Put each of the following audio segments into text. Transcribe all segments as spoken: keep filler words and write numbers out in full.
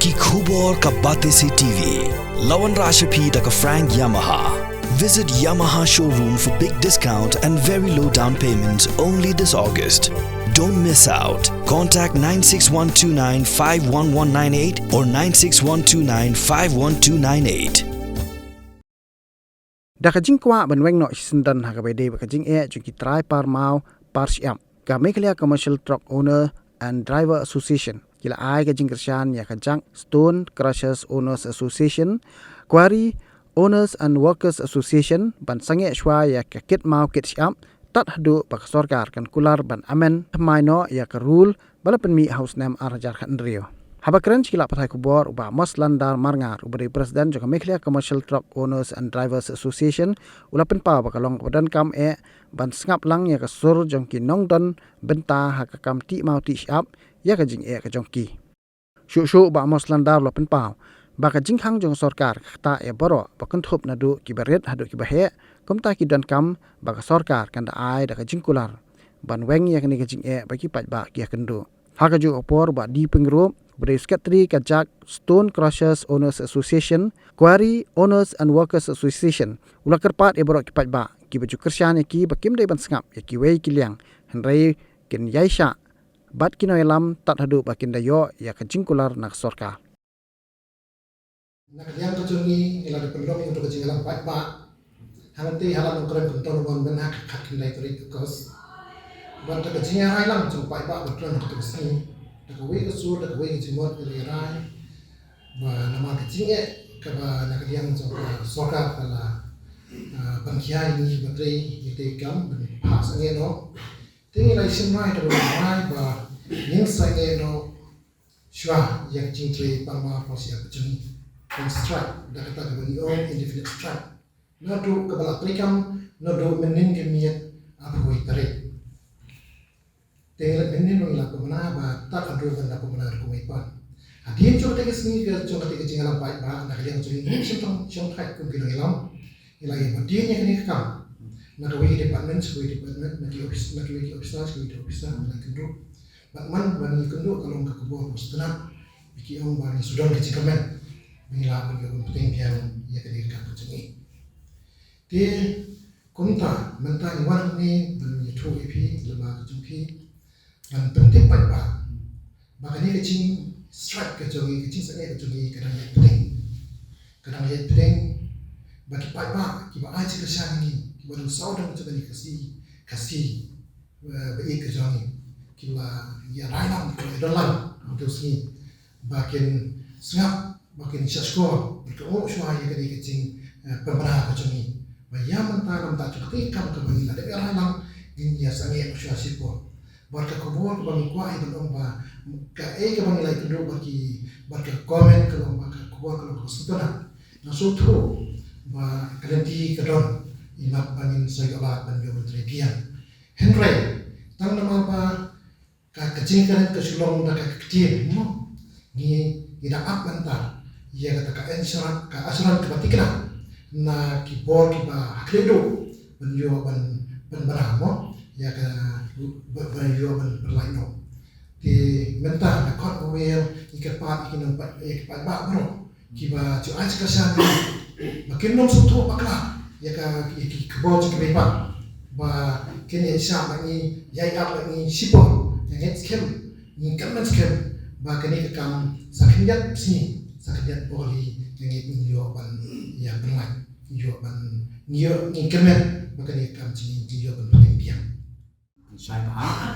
Ki khubor ka Batesi T V. La wanrah sha phi da ka Frank Yamaha. Visit Yamaha showroom for big discount and very low down payment only this August. Don't miss out. Contact nine six one two nine five one one nine eight or nine six one two nine five one two nine eight. Da ka jingkwah ban weng noh shisyndon ha kaba ïadei bad ka jingeh jong ki trai par maw par shyiap, ka Meghalaya Commercial Truck Owner and Driver Association ki la ai ka jingkyrshan ïa ka Junk Stone Crushers Owners Association, Quarry Owners and Workers Association ban sangeh shuwa ïa ka kit maw kit shyiap tad haduh ba ka sorkar kan kular ban amend thymmai noh ïa ka rule ba la pynmih ha u snem ar hajar khathynriew. Haba kren sha ki lad pathai khubor, u Bah Moslandar Marngar, uba dei u President jong ka Meghalaya Commercial Truck Owners and Drivers Association, u la pynpaw ba ka long kaba donkam eh ban sngap lang ïa ka sur jong ki nongdon bynta ha ka kam tih maw tih shyiap ïa ka jingeh ka jong ki. Shuh shuh u Bah Moslandar u la pynpaw ba ka jingkhang jong ka sorkar ka ktah ïa baroh, ba kynthup naduh kiba rit haduh kiba heh, kumta ki donkam ba ka sorkar kan da ai da ka jingkular ban weng ïa kane ka jingeh ba ki paidbah ki ïakynduh. Ha kajuh ka por, u Bah D. Pyngrope, uba dei u Secretary ka Junk Stone Crushers Owners Association, Quarry Owners and Workers Association, u la kyrpad ïa baroh ki paidbah kiba ju kyrshan ïa ki ba kim dei ban sngap ïa kiwei ki liang, hynrei kin ïaishah bad ki nongïalam tad haduh ba kin da ïoh ïa ka jingkular na ka sorkar. Na ka liang ka jong ngi, ngi la dep pynlong ïa ka jingïalam paidbah hangtei ha Lad Nongkrem Kynton Won mynha ka khatkhyndai tarik August. Bad da ka jingïarai lang jong paidbah ba don ha kata ka sngi, da kawei ka sur, da kawei ka jingmut, ngi la ïarai ba namar ka jingeh kaba na ka liang jong ka sorkar ka la, ah, ban khia ïa ngi ba trei ïa ka kam ban phah sangeh noh. Te ngi la ïashem rai da ka rai ba ngin sangeh noh shuwa ïa ka jingtrei par maw par shyiap ka jong ngi. Ban strike da kata kaba ngi ong indefinite strike, naduh kaba la treikam, naduh mynnin ka miet arphew wei tarik. Te ngi la mynnin ngi la pynbna ba tad haduh ban da pynbna ruh kumne pat. Hadien jong kata ka sngi ka jong kata ka jingïalam paidbah, na ka liang jong ngi shim thait shim thait kum ki nongïalam, ngi la ïa bud ïa kane ka kam na kawei ka department sha kawei ka department, na ki office, na kiwei ki officer sha kawei ki officer, ngi la ïakynduh. Bad man ba ngi ïakynduh ka long ka khubor ba sngewtynnat, ba ki ong ba ngi shu don ka jingkyrmen ba ngi lah ban ïoh ban bteng biang ïa kane ka kam ka jong ngi. Te kumta mynta ngi wan hangne ban ïathuh ïa phi lem bad ka jong phi, ban pyntip paidbah ba kane ka jingstrike ka jong ngi, ka jingsangeh ka jong ngi ka dang ïaid bteng. Ka dang ïaid bteng, ba ki paidbah kiba ai jingkyrshan ïa ngi, kiba dang sawdong jong kane ka Khasi, Khasi, eh, ba ïeit ka jong ngi, ki la ïa rai lang, ki la ïa don lang ha kata ka sngi, ba kin sngap, ba kin shah shkor, ba kin ïoh shuwa ïa kane ka jing, eh, pynbna ka jong ngi. Ba ïa mynta na ka bynta jong kata ka kam kaba ngi la dep ïa rai lang, ngin ïa sangeh shuwa shipor. Bad ka khubor kaba ngi kwah ïa ban ong ba kaei kaba ngi la ïakynduh bad ki, bad ka comment ka long ba ka khubor ka long kaba sngewtynnat. Nga sngewthuh ba ka lynti ka don, ïa mat ba ngin sa ïoh lad ban ïoh ban trei biang. Hynrei tang namar ba ka, ka jingkren ka shu long da ka ktien, mo. Ngi, ngi da ap mynta ïa kata ka assurance, ka assurance kaba thikna na ki bor kiba ha khlieh duh ban ïoh ban, ban pynbna, mo, ïa ka, ba, ban ïoh ban pynlait noh. Te mynta na kot Mawïar ngi kyrpad ïa ki nongpa-, ïa ki paidbah baroh kiba ju ai jingkyrshan ïa ngi ba kin nym sngewthuh bakla ïa ka, ïa ki khubor jong ki paidbah, ba kin ïa shah bad ngi, ïa ïap bad ngi shipor. Nga ngeit skhem, ngi kyrmen skhem ba kane ka kam sa khyndiat sngi, sa khyndiat bor hi, nga ngeit ngin ïoh ban ïa pynlait, ngin ïoh ban, ngin ïoh, ngi kyrmen ba kane ka kam jong ngi ngin ïoh ban pynlait biang. Shai bha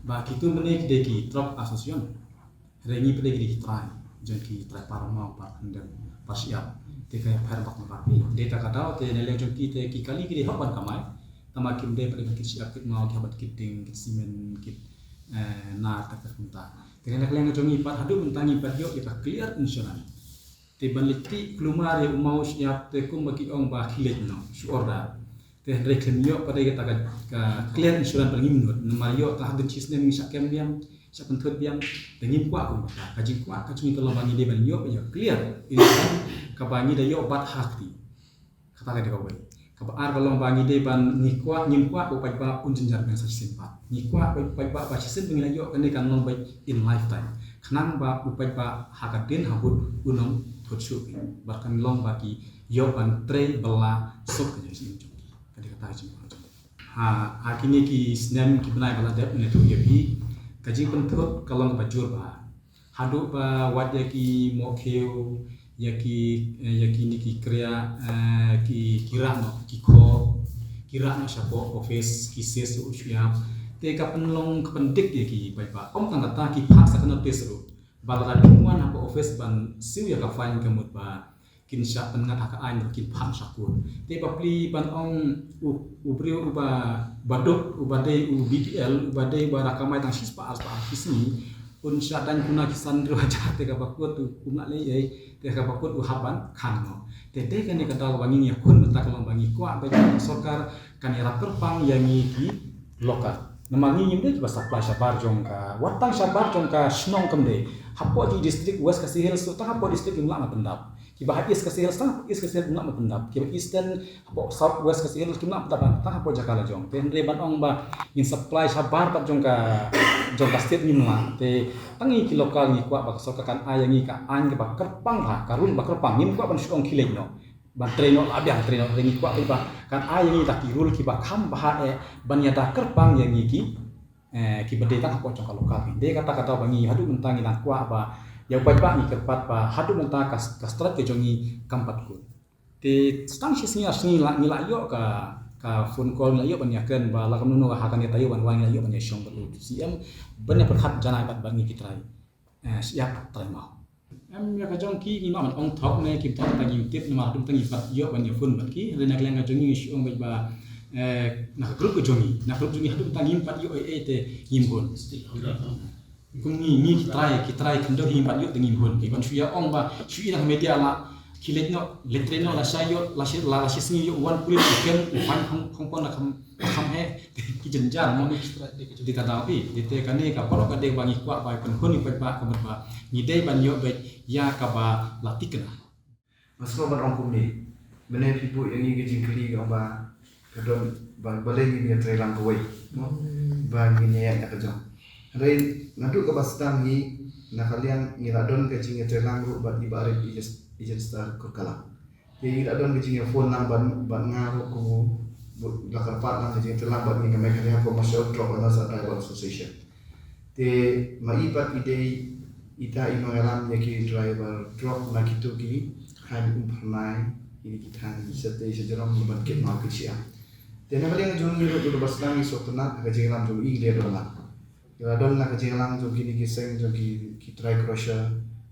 ba kito mynne ki dei ki truck association. Hynrei ngi pat ki dei ki trai, jong ki trai par maw, par khyndem, par shyiap. Te ka pher bak na ka phi. Dei ta ka daw te na liang jong ki te ki kali ki dei hok ban kamai. Tangba kim dei pat ban kit shyiap, kit maw, ki hap ban kit ding, kit simen, kit, eh, nar, kit kumta. Te na liang jong ngi pat haduh mynta ngim pat ïoh ïa ka clear insurance. Te ban leit tih kulmar ïa u maw shyiap te kumba ki ong ba khie leit noh shu order. Te hynrei khlem ïoh pat ïa kata ka, ka clear insurance ba ngim nud. Namar ïoh ta hadien shisnem ngi shah kem biang, shah pynthut biang. Te ngim kwah kumta. Ka jingkwah ka jong ngi ka long ba ngi dei ban ïoh ïa ka clear insurance kaba ngi da ïoh bat ha kti. Kata ka dei kawei. Kaba ar ka long ba ngi dei ban, ngi kwah, ngim kwah ba u paidbah un jynjar biang sa shisien pat. Ngi kwah ba u paidbah ba shisien ba ngi la ïoh kane kan long ba in lifetime. khnang ba u paidbah ha ka dien ha hut un ym thut shuh ki, bad kan long ba ki ïoh ban trei bylla suk ka jingim jong ki. Ka dei kata ka jingim jong ki. Ha, ha kine ki snem ki bnai ba la dep, ne tu ïa phi, ka jingpynthut ka long kaba jur bha. Haduh ba wat ïa ki mohkhiew, ïa ki, eh, ïa kine ki kriah, eh, ki, ki rah noh ki khop, ki rah noh shapoh office, ki seisoh u shyiap. Te ka pynlong ka pyndik ïa ki paidbah. Ym tang kata, ki phah sa ka notice ruh ba lada kim wan hapoh office ban siew ïa ka fine ka mut ba kin shah pynngat ha ka aiñ, kin phah sha court. Te ba plie ban ong u, u briew uba, ba duk, uba dei u B P L, uba dei ba da kamai tang shispah arspah shi sngi, un shah daiñ kuna ki san hynriew hajar, te kaba kut u, um lah leh ei, te kaba kut u hap ban khang noh. Te dei kane ka daw ba ngi ïakhun mynta ka long ba ngi kwah ba ka sorkar kan ïarap kyrpang ïa ngi ki local. Namar ngi ngim dei kiba supply shabar jong ka, wat tang shabar jong ka shnong kam dei. Hapoh ki district West Khasi Hills, tang hapoh district ngim lah ban pyndap. Kiba ha East Khasi Hills, tang East Khasi Hills kim lah ban pyndap. Kiba Eastern, hapoh South West Khasi Hills kim lah pyndap, tang hapoh jaka la jong. Te hynrei ban ong ba ngin supply shabar pat jong ka, jong ka state ngim lah. Te tang ngi ki local ngi kwah ba ka sorkar kan ai ïa ngi ka aiñ kaba kyrpang bha, ka rule ba kyrpang. Ngim kwah ban shu ong khie leit noh, ban trei noh la biang, trei noh, ngi kwah ba kan ai ïa ngi da ki rule kiba kham bha eh ban ïada kyrpang ïa ngi ki, eh, kiba dei tang hapoh jong ka local. Dei kata ka daw ba ngi haduh mynta ngi dang kwah ba ïa u paidbah ngi kyrpad ba haduh mynta ka, ka strike ka jong ngi kam pat kut. Te tang shi sngi ar sngi la, ngi la ïoh ka, ka phone call, ngi la ïoh ban ïakren ba la kumno ha kane taïew ban wan, ngi la ïoh ban ïashong bad u C M ban ïapyrkhat janai bad, bad ngi ki trai, eh, shyiap trai maw. Em, ïa ka jong ki ngim lah ban ong thok ne kim thok, tang ngim tip, namar haduh mynta ngim pat ïoh ban ïaphone bad ki. Hynrei na ka liang ka jong ngi ngi shu ong beit ba, eh, na ka group ka jong ngi, na ka group jong ngi haduh mynta ngim pat ïoh ei ei te ngim hun. Kum ngi, ngi ki trai, ki trai khyndew ngim pat ïoh te ngim hun. Ki ban shu ïa ong ba shu i na ka media la khie leit noh, leit trei noh, la sha ïoh, la shi, la, la shi sngi ïoh wan pulit, u kem, u fine khong, khong pon na kham, kham heh, ki jynjar mo. Dei ka daw phi, dei te kane ka baroh ka dei ba ngi kwah ba pynhun ïa u paidbah ka mut ba ngi dei ban ïoh beit ïa kaba la thikna. Nga sngewbha ban ong kumne. Mynne phi buh ïa ngi ka jingkylli kaba ka don ba, balei ngin ïatreilang kawei, mo? Ba ngin ïaid na ka jong. Hynrei naduh kaba sdang hi, na ka liang ngi la don ka jingïatreilang ruh bad i Bah Rit Ijaz-, Ijazstar Kurkalang. Te ngi la don ka jingïaphone lang bad, bad nga ruh kum u, bad la kyrpad lang ka jingïatreilang bad ngi ka Meghalaya Commercial Truck Owners and Driver Association. Te ma i pat i dei ita i nongïalam ïa ki driver truck na kito ki thaiñ Umphyrnai, kine ki thaiñ shatei shajrong ban kit maw kit shyiap. Te na ka liang jong ngi ruh, ruh ba sdang ngi sngewtynnat ha ka jingïalam jong i, ngi la don lang. Ngi la don na ka jingïalang jong kine ki seng jong ki, ki trai crusher,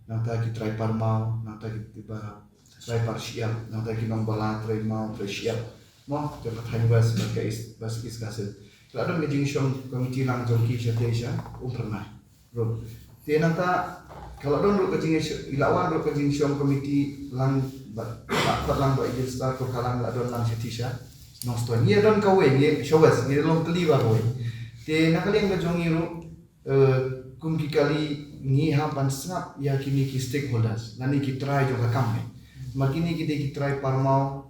nangta ki trai par maw, nangta ki ba trai par shyiap, nangta ki nongbylla trai maw trai shyiap. Mo, jong ka thaiñ West bad ka East, bad East Khasi. Ka la don ka jingshong komiti lang jong ki shatei sha Umphyrnai ruh. Te nangta ka la don ruh ka jingshong, i la wan ruh ka jingshong komiti lang bad, bad, bad lang bad Ijazstar Kurkalang, la don lang shatei sha Nongstoiñ. Ngi don kawei, ngi sha West, ngi long kali ba kawei. Te na ka liang ka jong ngi ruh, eh, kum ki kali ngi hap ban sngap ïa kine ki stakeholders lane ki trai jong ka kam ne. Ma kine ki dei ki trai par maw,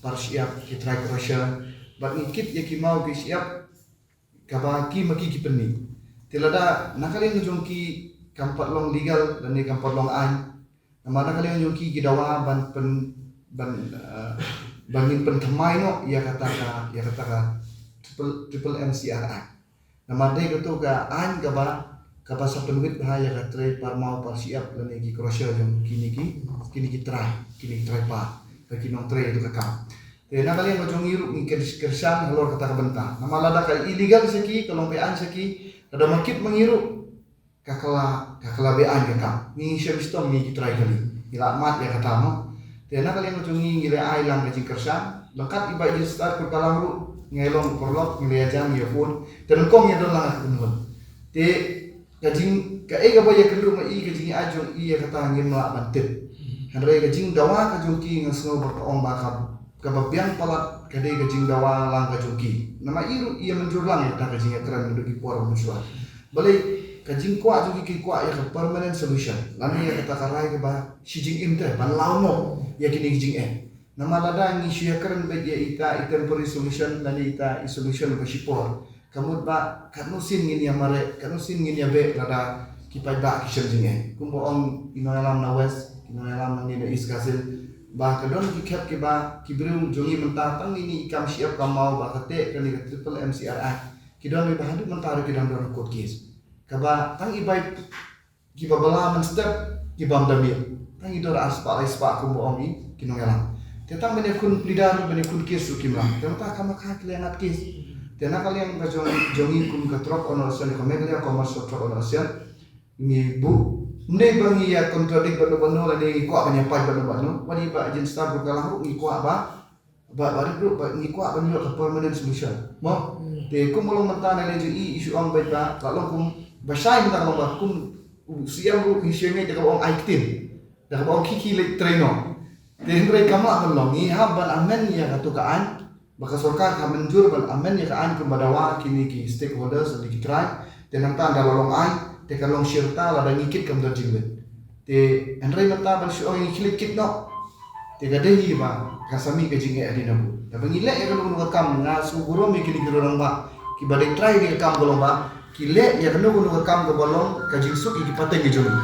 par shyiap, ki trai crusher, bad ngi kit ïa ki maw ki shyiap kaba ki ma ki ki pynmih. Te lada na ka liang jong ki kam pat long legal lane kam pat long aiñ, namar na ka liang jong ki ki dawa ban pyn, ban, eh, ban ngin pynthymmai noh ïa kata ka, ïa kata ka triple, triple M C R Act. Namar dei kato ka aiñ kaba, kaba sa pynwit bha ïa ka trai par maw par shyiap lane ki crusher jong kine ki, kine ki trai, kine ki trai par, ki nongtrei ïa kato ka kam. Te na ka liang ka jong ngi ruh ngi kyr-, kyrshan halor kata ka bynta. Namar lada ka illegal sha ki, ka long be-aiñ sha ki, lada markit ma ngi ruh, ka kylla, ka kylla be-aiñ ka kam. Ngi shem shitom ngi ki trai kali. Ngi la mad ïa kata mo. Te na ka liang ka jong ngi ngi la ai lang ka jingkyrshan. Ryngkat i Bah Ijazstar Kurkalang ruh, ngi long paralok, ngi la ïajan, ngi ïaphone. Te nyngkong ngi don lang ka kynhun. Te ka jing, kaei kaba ïakynduh ma i, ka jingïaid jong i ïa kata ngim lah ban tip. Hynrei ka jingdawa ka jong ki nga sngew ba ka ong ba ka, kaba biang palat ka dei ka jingdawa lang ka jong ki. Namar i ruh i ïa mynjur lang ïa kata ka jingïakren naduh ki por ba mynshuwa. Balei ka jingkwah jong ki, ki kwah ïa ka permanent solution. Lane ïa kata ka rai kaba shi jingim te ban law noh ïa kine ki jingeh. Namar lada ngi shu ïakren beit ïa ita i temporary solution lane ita i solution ba shipor, ka mut ba katno sien ngin ïa mareh, katno sien ngin ïa beh lada ki paidbah ki shem jingeh. Kumba ong ki nongïalam na West, ki nongïalam nangne na East Khasi Hills, ba ka don ki khep kiba ki briew jong ngi mynta tang ine i kam shyiap kam maw ba ka teh kane ka Triple M C R Act, ki don kiba haduh mynta ruh ki dang don court case. Kaba tang i bai kiba bylla mynstep ki bam da miet. Tang i dor ar spah lai spah kumba ong i ki nongïalam. Te tang ban ïakhun pleader, ban ïakhun case ruh kim lah. Te mynta ka ma ka ki la ngat case. Te na ka liang ka jong, jong i kum ka Truck Owners Association, ka Meghalaya Commercial Truck Owners Association, ngi buh, ym dei ba ngi ïa contradict bad uno bad uno lane ngi kwah ban ïa pait bad uno bad uno. Wat i Bah Jin Star ruh ka la ruh ngi kwah ba, ba, ba rit ruh ba ngi kwah ban ïoh ka permanent solution. Mo? Te kum u long mynta na liang jong i, i shu ong beit ba la long kum ba shai mynta ka long ba kum u C M ruh ngi shu ngeit da kaba ong ai ktien, da kaba ong khie khie leit trei noh. Te hynrei kam lah ban long, ngi hap ban amend ïa katu ka aiñ, ba ka sorkar ka mynjur ban amend ïa ka aiñ kumba dawa kine ki stakeholders lane ki trai. Te nangta ynda la long aiñ te ka long shirta lada ngi kit kam don jingwit. Te hynrei mynta ban shu ong ngi khie leit kit noh, te ka dei hi ba ka sa mih ka jingeh hadien nabud. Te ba ngi leh ïa kano kano ka kam, nga sngewburom ïa kine ki rangbah kiba dei trai ïa ka kam ka long ba ki leh ïa kano kano ka kam kaba long ka jingsuk ïa ki pateng ki jong ngi.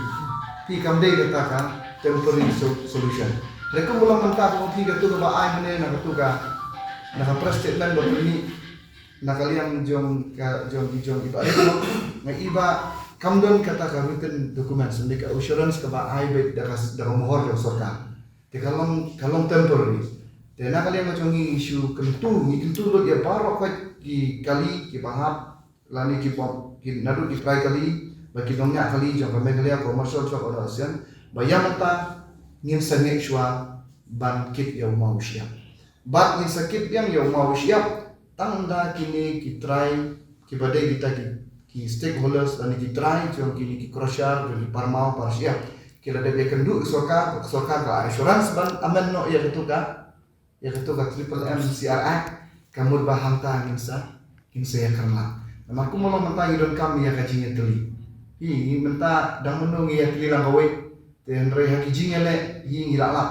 Te kam dei kata ka temporary so-, solution. Te kumba long mynta ba phi katu kaba ai mynne na katu ka, na ka press statement ba pynmih na ka liang jong ka, jong i, jong i Bah Rit, nga i ba kam don kata ka written documents, lane ka assurance kaba ai beit da ka, da ka mohor jong sorkar. Te ka long, ka long temporary. Te na ka liang ka jong ngi shu kyntu, ngi kyntu lut ïa baroh khoit ki kali kiba hap lane ki bym, ki naduh ki trai kali bad ki nongñiah kali jong ka Meghalaya Commercial Truck Owners Association, ba ïa mynta ngin sa ngeit shuwa ban kit ïa u maw u shyiap. Bad ngin sa kit biang ïa u maw u shyiap tang ynda kine ki trai kiba dei kita ki, ki stakeholders lane ki trai jong kine ki crusher, jong ki par maw par shyiap, ki la dep ïakynduh ïa ka sorkar, ka sorkar ka assurance ban amend noh ïa katu ka, ïa katu ka Triple M C R Act, ka mut ba hangta ngin sa, ngin sa ïakren lang. Namar kumba long mynta ngi donkam ïa ka jingïatylli. Hi, ngi mynta dang mynno ngi ïatylli lang kawei. Te hynrei ha ki jingïaleh hi ngi la lap.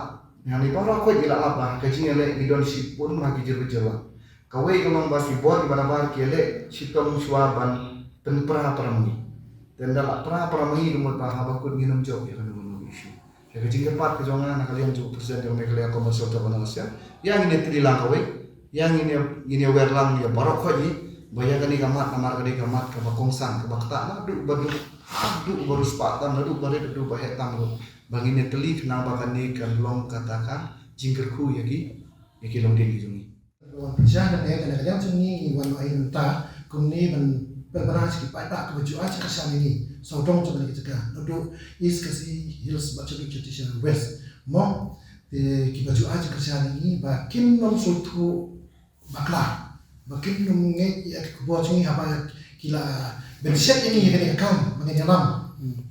Hangne baroh khoit ngi la lap ba ha ka jingïaleh ngi don shibun ha ki jingbit jingbam. Kawei ka long ba ki bor kiba nabar ki ïaleh shitom shuwa ban pynpra para ma ngi. Te ynda la pra para ma ngi ka mut ba haba kut ngin ym jop ïa kano kano ka issue. Ïa ka jingkyrpad ka jong nga na ka liang jong u President jong Meghalaya Commercial Truck Owners Association, ïa ngin ïatylli lang kawei, ïa ngin ïa, ngin ïawer lang ïa baroh khoit ngi ba ïa kane ka mat namar ka dei ka mat kaba kongsan, kaba ktah naduh ba duk haduh ba riewspah tam, naduh ba rit haduh ba heh tam ruh, ba ngin ïatylli khnang ba kane kan long kata ka jingkyrkhu ïa ki, ïa ki longdien ki jong ngi. Wan pynshai na ka, na ka liang jong ngi, ngi wan ai mynta kumne ban pynbna sha ki paidbah kiba ju ai jingkyrshan ïa ngi, sawdong jong kane ka jaka, naduh East Khasi Hills bad sha Judicial West. Mo, te kiba ju ai jingkyrshan ïa ngi ba kin nym sngewthuh bakla, ba kin nym ngeit ïa ki khubor jong ngi haba ki la pynshet ïa ngi ïa kane ka kam ba ngin ïalam,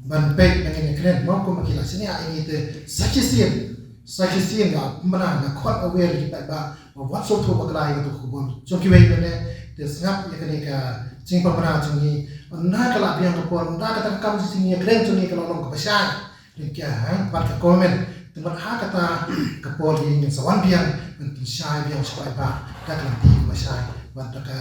ban peit ba ngin ïakren, mo, kumba ki la shaniah ïa ngi te sa shisien, sa shisien nga pynbna, nga khot aware ïa ki paidbah ba wat sngewthuh bakla ïa katu ka khubor jong kiwei pat ne, te sngap ïa kane ka jingpynbna jong ngi. Ynda ka la biang ka por, ynda kata ka kam jingïakren jong ngi ka la long kaba shai, te ka, ha, bad ka government, te bad ha kata ka por hi ngin sa wan biang ban pynshai biang sha ki paidbah da ka lynti kaba shai bad da ka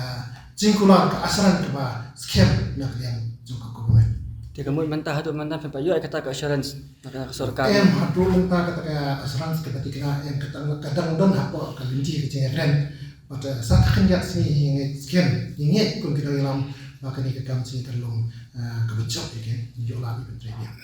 jingkular, ka assurance kaba skhem na ka liang jong ka government. Te ka mut mynta, haduh mynta phi pat ïoh ïa kata ka assurance na ka, na ka sorkar? Em, haduh mynta kata ka assurance kaba thikna em, ka dang, ka dang don hapoh ka lynti ka jingïakren. Bad, eh, sa ka khyndiat sngi ngi ngeit skhem, ngi ngeit kum ki nongïalam ba kane ka kam jong ngi kan long, eh, kaba jop ïa ki, ïoh lad ïa ban trei biang.